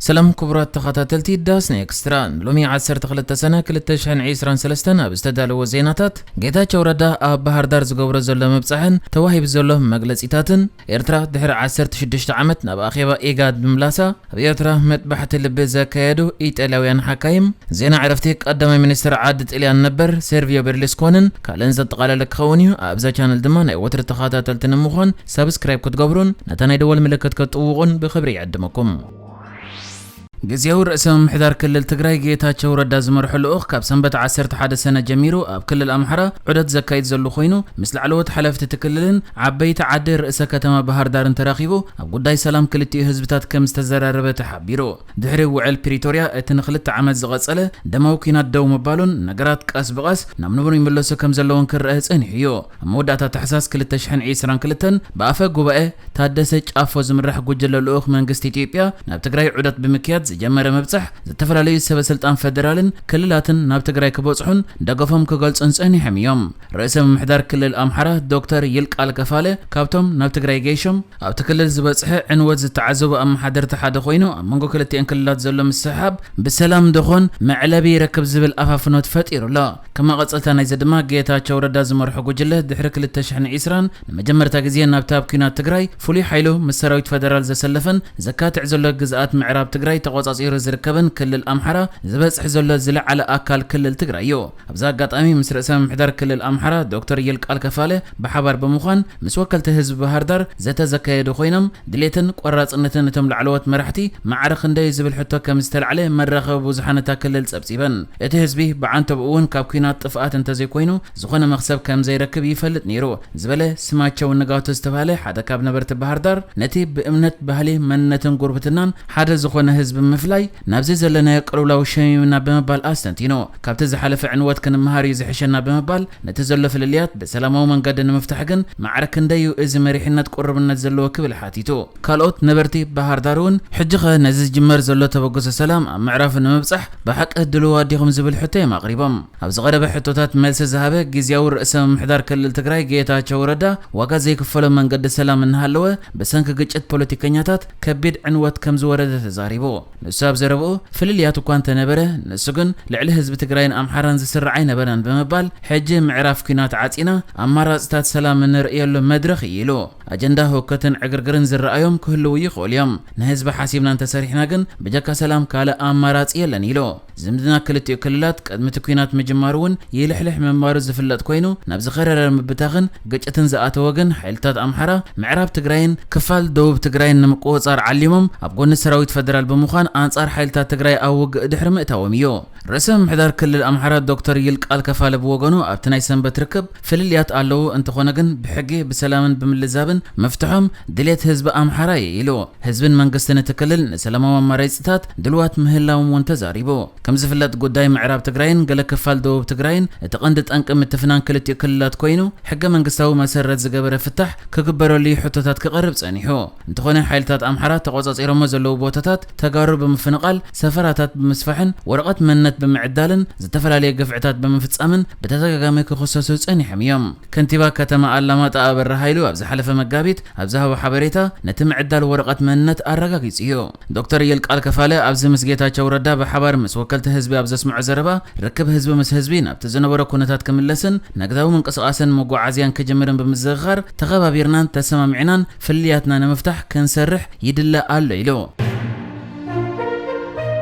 ሰላም ክቡራት ተኸታተልቲ ዳስና ኤክስትራ፣ ንሎሚ ዓሰርተ ክልተ ሰነ ክልተ ሽሕን ዕስራን ሰለስተን ኣብ ዝተዳለወ ዜናታት፣ ጌታቸው ረዳ ኣብ ባህር ዳር ዝገብሮ ዘሎ ምብጻሕን ተዋሂቡ ዘሎ መግለጺታትን፣ ኤርትራ ድሕሪ ዓሰርተ ሽዱሽተ ዓመት ናብ ኣኼባ ኢጋድ ብምምላሳ፣ ኣብ ኤርትራ መጥባሕቲ ልቢ ዘካየዱ ኢጣልያውያን ሓካይም፣ ዜና ዕረፍቲ ቀዳማይ ሚኒስትር ዓዲ ጥልያን ነበር ሴርቪዮ ቤርሉስኮንን ካልእን ዘጠቓለለ ክኸውን እዩ። ኣብዛ ቻነል ድማ ናይ ወትሪ ተኸታተልቲ ንምዃን ሳብስክራይብ ክትገብሩን ነታ ናይ ደወል ምልክት ክትጥውቑን ብኽብሪ ይዕድመኩም። ግዝያዊ ርእሰ ምምሕዳር ክልል ትግራይ ጌታቸው ረዳ ዝመርሖ ልኡኽ ካብ ሰንበት ዓሰርተ ሓደ ሰነ ጀሚሩ ኣብ ክልል ኣምሓራ ዑደት ዘካይድ ዘሎ ኮይኑ፣ ምስ ላዕለዎት ሓለፍቲ እቲ ክልልን ዓበይቲ ዓዲ ርእሰ ከተማ ባህር ዳርን ተራኺቡ ኣብ ጉዳይ ሰላም ክልቲኡ ህዝብታት ከም ዝተዘራረበ ተሓቢሩ። ድሕሪ ውዕል ፕሪቶርያ እቲ ንክልተ ዓመት ዝቐጸለ ደማዊ ኲናት ደው ምባሉን ነገራት ቀስ ብቐስ ናብ ንቡር ይምለሱ ከም ዘለውን ክረአ ጸኒሑ እዩ። ኣብ መወዳእታ ታሕሳስ ክልተ ሽሕን ዕስራን ክልተን ብኣፈ ጉባኤ ታደሰ ጫፎ ዝምራሕ ጉጅለ ልኡኽ መንግስቲ ኢትዮጵያ ናብ ትግራይ ዑደት ብምክያድ ዝጀመረ ምብጻሕ፣ ዝተፈላለዩ ሰበ ስልጣን ፈደራልን ክልላትን ናብ ትግራይ ክበጽሑን ደገፎም ክገልጹን ጸኒሖም እዮም። ርእሰ ምምሕዳር ክልል ኣምሓራ ዶክተር ይልቃል ከፋለ ካብቶም ናብ ትግራይ ገይሾም ኣብቲ ክልል ዝበጽሐ ዕንወት ዝተዓዘቡ ኣመሓደርቲ ሓደ ኮይኑ፣ ኣብ መንጎ ክልቲኤን ክልላት ዘሎ ምስሕሓብ ብሰላም ደኾን መዕለቢ ይረክብ ዝብል ኣፋፍኖት ፈጢሩ ኣሎ። ከም መቐጸልታ ናይዚ ድማ ጌታቸው ረዳ ዝመርሖ ጉጅለ ድሕሪ ክልተ ሽሕን ዕስራን ንመጀመርታ ግዜ ናብቲ ኣብ ኲናት ትግራይ ፍሉይ ሓይሉ ምስ ሰራዊት ፈደራል ዘሰለፈን ዘካትዕ ዘሎ ግዝኣት ምዕራብ ትግራይ ተቖጻጺሩ ዝርከብን ክልል ኣምሓራ ዝበጽሕ ዘሎ ዝለዓለ ኣካል ክልል ትግራይ እዩ። ኣብዚ ኣጋጣሚ ምስ ርእሰ ምምሕዳር ክልል ኣምሓራ ዶክተር ይልቃል ከፋለ ብሓባር ብምዃን ምስ ወከልቲ ህዝቢ ባህር ዳር ዘተ ዘካየዱ ኮይኖም፣ ድሌትን ቆራጽነትን እቶም ላዕለዎት መራሕቲ ማዕረ ክንደይ ዝብል ሕቶ ከም ዝተላዕለ መራኸቢ ብዙሓን እታ ክልል ጸብጺበን። እቲ ህዝቢ ብዓንተብኡ እውን ካብ ኲናት ጥፍኣት እንተዘይኮይኑ ዝኾነ መኽሰብ ከም ዘይረክብ ይፈልጥ ነይሩ ዝበለ ስማቸው ንጋቱ ዝተባህለ ሓደ ካብ ነበርቲ ባህር ዳር፣ ነቲ ብእምነት፣ ባህሊ፣ መንነትን ጉርብትናን ሓደ ዝኾነ ህዝቢ ምፍላይ ናብዚ ዘለናዮ ቅልውላው ሸሚምና ብምባል ኣስተንቲኑ። ካብቲ ዝሓለፈ ዕንወት ክንመሃር እዩ ዝሕሸና ብምባል፣ ነቲ ዘሎ ፍልልያት ብሰላማዊ መንገዲ ንምፍታሕ ግን ማዕረ ክንደይ እዩ እዚ መሪሕነት ቅሩብነት ዘለዎ ክብል ሓቲቱ። ካልኦት ነበርቲ ባህር ዳር እውን ሕጂኸ ነዚ ዝጅመር ዘሎ ተበግሶ ሰላም ኣብ ምዕራፉ ንምብጻሕ ብሓቂ ድልዋት ዲኹም ዝብል ሕቶ እዮም ኣቕሪቦም። ኣብ ዝቐረበ ሕቶታት መልሲ ዝሃበ ግዝያዊ ርእሰ ምምሕዳር ክልል ትግራይ ጌታቸው ረዳ፣ ዋጋ ዘይክፈሎ መንገዲ ሰላም እናሃለወ ብሰንኪ ግጭት ፖለቲከኛታት ከቢድ ዕንወት ከም ዝወረደ ተዛሪቡ። ንሱ ኣብ ዘረብኡ፣ ፍልልያት እኳ እንተነበረ፣ ንሱ ግን ልዕሊ ህዝቢ ትግራይን ኣምሓራን ዝስራዕ ኣይነበረን ብምባል፣ ሕጂ ምዕራፍ ኲናት ዓጺና ኣማራጽታት ሰላም እንርእየሉ መድረኽ እዩ ኢሉ። ኣጀንዳ ህውከትን ዕግርግርን ዝረኣዮም ክህልዉ ይኽእሉ እዮም። ንህዝቢ ሓሲብና እንተሰሪሕና ግን ብጀካ ሰላም ካልእ ኣማራጺ የለን ኢሉ። ዝምድና ክልቲኡ ክልላት ቅድሚ እቲ ኲናት ምጅማሩ እውን ይልሕልሕ ምንባሩ ዝፍለጥ ኮይኑ፣ ናብ ዝኸረረ ምብታኽን ግጭትን ዝኣተወ ግን ሓይልታት ኣምሓራ ምዕራብ ትግራይን ክፋል ደቡብ ትግራይን ንምቁጽጻር ዓሊሞም ኣብ ጎኒ ሰራዊት ፈደራል ብምዃን ኣንጻር ሓይልታት ትግራይ ኣብ ውግእ ድሕሪ ምእታዎም እዩ። ርእሰ ምምሕዳር ክልል ኣምሓራ ዶክተር ይልቃል ከፋለ ብወገኑ ኣብቲ ናይ ሰንበት ርክብ ፍልልያት ኣለዉ፣ እንተኾነ ግን ብሕጊ፣ ብሰላምን ብምልዛብን ምፍትሖም ድሌት ህዝቢ ኣምሓራ እዩ ኢሉ። ህዝብን መንግስትን እቲ ክልል ንሰላማዊ ኣማራጺታት ድልዋት ምህላዎም እውን ተዛሪቡ። ከም ዝፍለጥ ጉዳይ ምዕራብ ትግራይን ገለ ክፋል ደቡብ ትግራይን እቲ ቀንዲ ጠንቂ ምትፍናን ክልቲኡ ክልላት ኮይኑ፣ ሕገ መንግስታዊ መሰረት ዝገበረ ፍታሕ ክግበረሉ እዩ ሕቶታት ክቐርብ ጸኒሑ። እንተኾነ ሓይልታት ኣምሓራ ተቖጻጺሮሞ ዘለዉ ቦታታት ተጋሩ ብምፍንቓል፣ ሰፈራታት ብምስፋሕን ወረቐት መንነት ብምዕዳልን ዝተፈላለየ ግፍዕታት ብምፍጻምን ብተደጋጋሚ ክኽሰሱ ጸኒሖም እዮም። ከንቲባ ከተማ ኣላማጣ ኣበራ ሃይሉ ኣብ ዝሓለፈ መጋቢት ኣብ ዝሃቦ ሓበሬታ፣ ነቲ ምዕዳል ወረቐት መንነት ኣረጋጊጹ እዩ። ዶክተር ይልቃል ከፋለ ኣብዚ ምስ ጌታቸው ረዳ ብሓባር ምስ ወከልቲ ህዝቢ ኣብ ዘስምዖ ዘረባ፣ ርክብ ህዝቢ ምስ ህዝቢ ናብቲ ዝነበሮ ኩነታት ክምለስን ንግዳዊ ምንቅስቓስን መጓዓዝያን ክጅምርን ብምዝኽኻር፣ ተኸባቢርናን ተሰማሚዕናን ፍልልያትና ንምፍታሕ ክንሰርሕ ይድለ ኣሎ ኢሉ።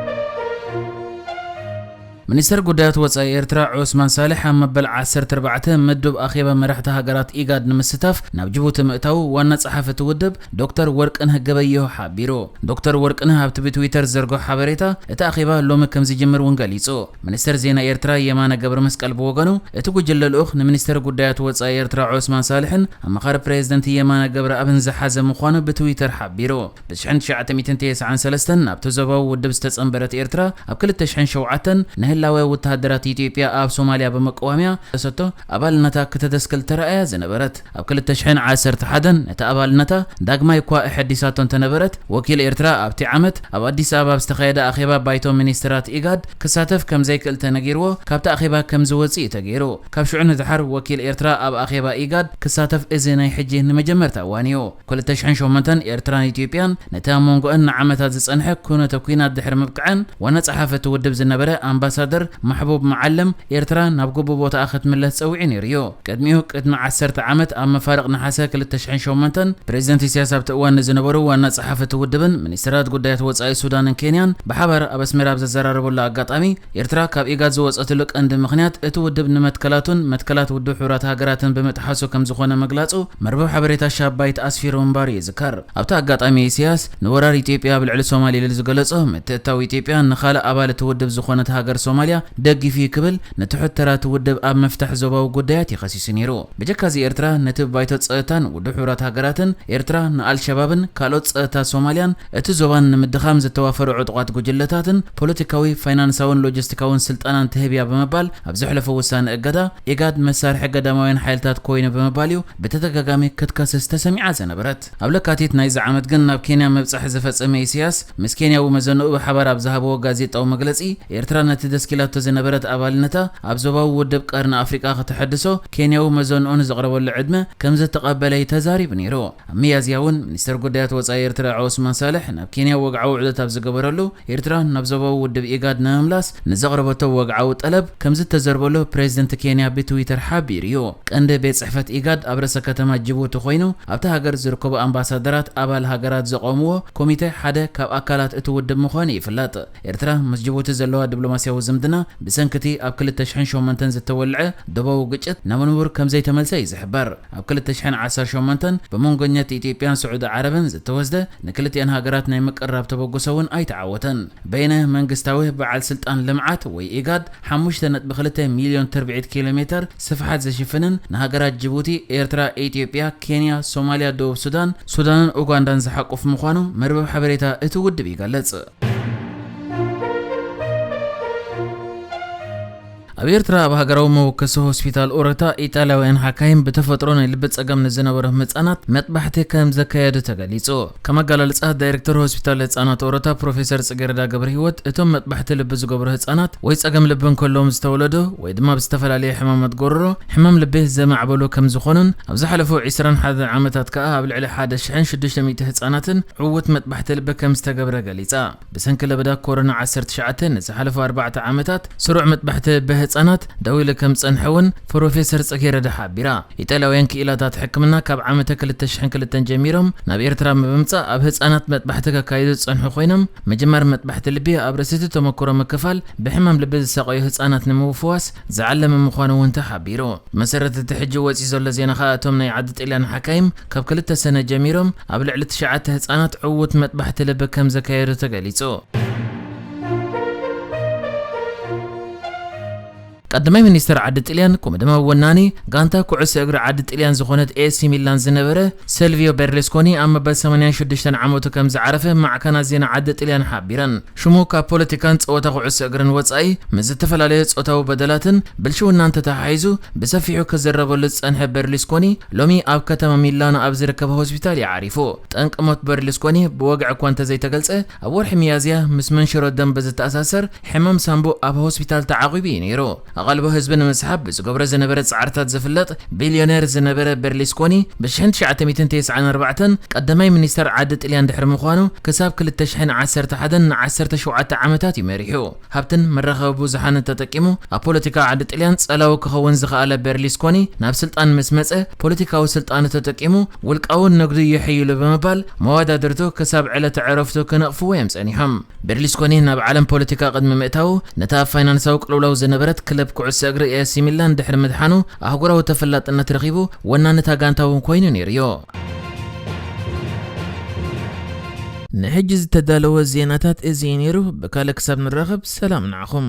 ሚኒስተር ጉዳያት ወጻኢ ኤርትራ ዑስማን ሳልሕ ኣብ መበል ዓሰርተ ኣርባዕተ ምዱብ ኣኼባ መራሕቲ ሃገራት ኢጋድ ንምስታፍ ናብ ጅቡቲ ምእታዉ ዋና ጸሓፊ እቲ ውድብ ዶክተር ወርቅነህ ገበየሁ ሓቢሩ። ዶክተር ወርቅነህ ኣብቲ ብትዊተር ዝዘርግሖ ሓበሬታ፣ እቲ ኣኼባ ሎሚ ከም ዝጅምር እውን ገሊጹ። ሚኒስተር ዜና ኤርትራ የማነ ገብረ መስቀል ብወገኑ፣ እቲ ጉጅለ ልኡኽ ንሚኒስተር ጉዳያት ወጻኢ ኤርትራ ዑስማን ሳልሕን ኣማኻሪ ፕሬዝደንት የማነ ገብረኣብን ዝሓዘ ምዃኑ ብትዊተር ሓቢሩ። ብ ሽሕን ትሽዓተ ሚእትን ተስዓን ሰለስተን ናብቲ ዞባዊ ውድብ ዝተጸንበረት ኤርትራ፣ ኣብ ክልተ ሽሕን ሸውዓተን ንህለ ላውያ ወተሃደራት ኢትዮጵያ ኣብ ሶማልያ ብምቅዋምያ ተሰጥቶ ኣባልነታ ክተደስክል ተራእያ ዝነበረት። ኣብ ክልተ ሽሕን ዓሰርተ ሓደን ነቲ ኣባልነታ ዳግማይ እኳ እሐዲሳቶ እንተነበረት፣ ወኪል ኤርትራ ኣብቲ ዓመት ኣብ ኣዲስ ኣበባ ኣብ ዝተኻየደ ኣኼባ ባይቶ ሚኒስትራት ኢጋድ ክሳተፍ ከም ዘይክእል ተነጊርዎ፣ ካብቲ ኣኼባ ከም ዝወጽእ እዩ ተገይሩ። ካብ ሽዑ ንድሓር ወኪል ኤርትራ ኣብ ኣኼባ ኢጋድ ክሳተፍ እዚ ናይ ሕጂ ንመጀመርታ እዋን እዩ። ክልተ ሽሕን ሸሞንተን ኤርትራን ኢትዮጵያን ነቲ ኣብ መንጎአን ንዓመታት ዝጸንሐ ኩነተ ኲናት ድሕሪ ምብቅዐን፣ ዋና ጸሓፊ እቲ ውድብ ዝነበረ ኣምባሳደር ማሕቡብ መዓልም፣ ኤርትራ ናብ ግቡእ ቦታኣ ክትምለስ ጸዊዑ ነይሩ እዩ። ቅድሚኡ፣ ቅድሚ ዓሰርተ ዓመት ኣብ መፋርቕ ነሓሰ ክልተ ሽሕን ሸሞንተን፣ ፕሬዚደንት ኢሳያስ ኣብቲ እዋን ንዝነበሩ ዋና ጸሓፊ እቲ ውድብን ሚኒስትራት ጉዳያት ወጻኢ ሱዳንን ኬንያን ብሓባር ኣብ ኣስመራ ኣብ ዘዘራረበሉ ኣጋጣሚ፣ ኤርትራ ካብ ኢጋድ ዝወጸትሉ ቀንዲ ምኽንያት እቲ ውድብ ንመትከላቱን መትከላት ውድብ ሕቡራት ሃገራትን ብምጥሓሱ ከም ዝኾነ ምግላጹ መርበብ ሓበሬታ ሻባይት ኣስፊሩ ምንባሩ ይዝከር። ኣብቲ ኣጋጣሚ ኢሳያስ ንወራር ኢትዮጵያ ኣብ ልዕሊ ሶማሌ ኢሉ ዝገለጾ ምትእትታው ኢትዮጵያ ንኻልእ ኣባል እቲ ውድብ ዝኾነት ሃገር ሶማልያ ደጊፉ እዩ ክብል ንትሑት ተራ እቲ ውድብ ኣብ ምፍታሕ ዞባዊ ጉዳያት እዩ ከሲሱ ነይሩ። ብጀካዚ ኤርትራ ነቲ ብባይቶ ጸጥታን ውድብ ሕቡራት ሃገራትን ኤርትራ ንኣልሸባብን ካልኦት ጸጥታ ሶማልያን እቲ ዞባን ንምድኻም ዝተዋፈሩ ዕጡቓት ጉጅለታትን ፖለቲካዊ፣ ፋይናንሳውን ሎጂስቲካውን ስልጠናን ትህብ እያ ብምባል ኣብ ዘሕለፎ ውሳነ እገዳ፣ ኢጋድ መሳርሒ ገዳማውያን ሓይልታት ኮይኑ ብምባል እዩ ብተደጋጋሚ ክትከስስ ተሰሚዓ ዝነበረት። ኣብ ለካቲት ናይዚ ዓመት ግን ናብ ኬንያ ምብጻሕ ዝፈጸመ ኢሳያስ፣ ምስ ኬንያዊ መዘንኡ ብሓባር ኣብ ዝሃብዎ ጋዜጣዊ መግለጺ፣ ኤርትራ ነቲ ደስኪላቶ ዝነበረት ኣባልነታ ኣብ ዞባዊ ውድብ ቀርኒ ኣፍሪቃ ከተሐድሶ ኬንያዊ መዘንኡ ንዘቕረበሉ ዕድመ ከም ዝተቐበለ እዩ ተዛሪቡ ነይሩ። ኣብ ሚያዝያ እውን ሚኒስተር ጉዳያት ወጻኢ ኤርትራ ዑስማን ሳልሕ ናብ ኬንያ ወግዓዊ ውዕደት ኣብ ዝገበረሉ፣ ኤርትራ ናብ ዞባዊ ውድብ ኢጋድ ንምምላስ ንዘቕረበቶ ወግዓዊ ጠለብ ከም ዝተዘርበሉ ፕሬዚደንት ኬንያ ብትዊተር ሓቢሩ እዩ። ቀንዲ ቤት ጽሕፈት ኢጋድ ኣብ ርእሰ ከተማ ጅቡቲ ኮይኑ፣ ኣብታ ሃገር ዝርከቡ ኣምባሳደራት ኣባል ሃገራት ዘቖምዎ ኮሚተ ሓደ ካብ ኣካላት እቲ ውድብ ምዃኑ ይፍለጥ። ኤርትራ ምስ ጅቡቲ ዘለዋ ዲፕሎማስያዊ ዝምድና ብሰንኪ እቲ ኣብ ክልተ ሽሕን ሸሞንተን ዝተወልዐ ዶባዊ ግጭት ናብ ንቡር ከም ዘይተመልሰ እዩ ዝሕበር። ኣብ ክልተ ሽሕን ዓሰርተ ሸሞንተን ብመንጎኛት ኢትዮጵያን ስዑዲ ዓረብን ዝተወስደ ንክልቲኣን ሃገራት ናይ ምቅርራብ ተበግሶ እውን ኣይተዓወተን። በይነ መንግስታዊ በዓል ስልጣን ልምዓት ወይ ኢጋድ ሓሙሽተ ነጥቢ ክልተ ሚልዮን ትርብዒት ኪሎ ሜተር ስፍሓት ዝሽፍንን ንሃገራት ጅቡቲ፣ ኤርትራ፣ ኢትዮጵያ፣ ኬንያ፣ ሶማልያ፣ ደቡብ ሱዳን፣ ሱዳንን ኡጋንዳን ዝሓቁፍ ምዃኑ መርበብ ሓበሬታ እቲ ውድብ ይገልጽ። ኣብ ኤርትራ ኣብ ሃገራዊ መወከሲ ሆስፒታል ኦሮታ ኢጣልያውያን ሓካይም ብተፈጥሮ ናይ ልቢ ጸገም ንዝነበሮም ህጻናት መጥባሕቲ ከም ዘካየዱ ተገሊጹ። ከም ኣገላልጻ ዳይሬክተር ሆስፒታል ህጻናት ኦሮታ ፕሮፌሰር ጽጌረዳ ገብረ ህይወት፣ እቶም መጥባሕቲ ልቢ ዝገብሩ ህጻናት ወይ ጸገም ልቢ እንከለዎም ዝተወለዱ ወይ ድማ ብዝተፈላለየ ሕማማት ጎረሮ ሕማም ልቢ ዘማዕበሉ ከም ዝኾኑን ኣብ ዝሓለፉ ዕስራን ሓደን ዓመታት ከኣ ኣብ ልዕሊ ሓደ ሽሕን ሽዱሽተ ሚእቲ ህጻናትን ዕዉት መጥባሕቲ ልቢ ከም ዝተገብረ ገሊጻ። ብሰንኪ ለበዳ ኮሮና ዓሰርተ ትሽዓተ ንዝሓለፉ ኣርባዕተ ዓመታት ስሩዕ መጥባሕቲ ብህጻናት ደው ኢሉ ከም ዝጸንሐ እውን ፕሮፌሰር ጽጌረዳ ሓቢራ። ኢጣልያውያን ክኢላታት ሕክምና ካብ ዓመተ ክልተ ሽሕን ክልተን ጀሚሮም ናብ ኤርትራ ብምምጻእ ኣብ ህጻናት መጥባሕቲ ከካይዱ ዝጸንሑ ኮይኖም፣ ምጅማር መጥባሕቲ ልቢ ኣብ ርእሲ እቲ ተመክሮ ምክፋል ብሕማም ልቢ ዝሳቐዩ ህጻናት ንምፍዋስ ዝዓለመ ምዃኑ እውን ተሓቢሩ። ብመሰረት እቲ ሕጂ ወጺኡ ዘሎ ዜና ከኣ እቶም ናይ ዓዲ ጥልያን ሓካይም ካብ ክልተ ሰነ ጀሚሮም ኣብ ልዕሊ ትሽዓተ ህጻናት ዕዉት መጥባሕቲ ልቢ ከም ዘካየዱ ተገሊጹ። ቀዳማይ ሚኒስተር ዓዲ ጥልያን ከምኡ ድማ ወናኒ ጋንታ ኩዕሶ እግሪ ዓዲ ጥልያን ዝኾነት ኤሲ ሚላን ዝነበረ ሰልቪዮ ቤርሉስኮኒ ኣብ መበል ሰማንያን ሽዱሽተን ዓመቱ ከም ዝዓረፈ ማዕከናት ዜና ዓዲ ጥልያን ሓቢረን። ሽሙ ካብ ፖለቲካን ጸወታ ኩዕሶ እግርን ወጻኢ ምስ ዝተፈላለዩ ጾታዊ በደላትን ብልሽውናን ተተሓሒዙ ብሰፊሑ ክዝረበሉ ዝጸንሐ ቤርሉስኮኒ ሎሚ ኣብ ከተማ ሚላኖ ኣብ ዝርከበ ሆስፒታል እዩ ዓሪፉ። ጠንቂ ሞት ቤርሉስኮኒ ብወግዒ እኳ እንተዘይተገልጸ፣ ኣብ ወርሒ ሚያዝያ ምስ መንሽሮ ደም ብዝተኣሳሰር ሕማም ሳንቡእ ኣብ ሆስፒታል ተዓቒቡ እዩ ነይሩ። ኣቓልቦ ህዝቢ ንምስሓብ ብዝገብሮ ዝነበረ ጻዕርታት ዝፍለጥ ቢልዮነር ዝነበረ ቤርሉስኮኒ ብሽሕን ትሽዓተ ሚእትን ተስዓን ኣርባዕተን ቀዳማይ ሚኒስተር ዓዲ ጥልያን ድሕሪ ምዃኑ ክሳብ ክልተ ሽሕን ዓሰርተ ሓደን ንዓሰርተ ሸውዓተ ዓመታት እዩ መሪሑ። ሃብትን መራኸቢ ብዙሓንን ተጠቂሙ ኣብ ፖለቲካ ዓዲ ጥልያን ጸላዊ ክኸውን ዝኸኣለ ቤርሉስኮኒ ናብ ስልጣን ምስ መጸ ፖለቲካዊ ስልጣኑ ተጠቂሙ ውልቃዊ ንግዱ የሐይሉ ብምባል መወዳድርቱ ክሳብ ዕለተ ዕረፍቱ ክነቕፍዎ እዮም ጸኒሖም። ቤርሉስኮኒ ናብ ዓለም ፖለቲካ ቅድሚ ምእታዉ ነቲ ኣብ ፋይናንሳዊ ቅልውላው ዝነበረት ክለብ ኩዕሶ እግሪ ኤሲ ሚላን ድሕሪ ምድሓኑ ኣህጉራዊ ተፈላጥነት ረኺቡ ወናኒ እታ ጋንታ እውን ኮይኑ ነይሩ እዩ። ንሕጂ ዝተዳለወ ዜናታት እዚ እዩ ነይሩ። ብካልእ ክሳብ ንራኸብ ሰላም ንዓኹም።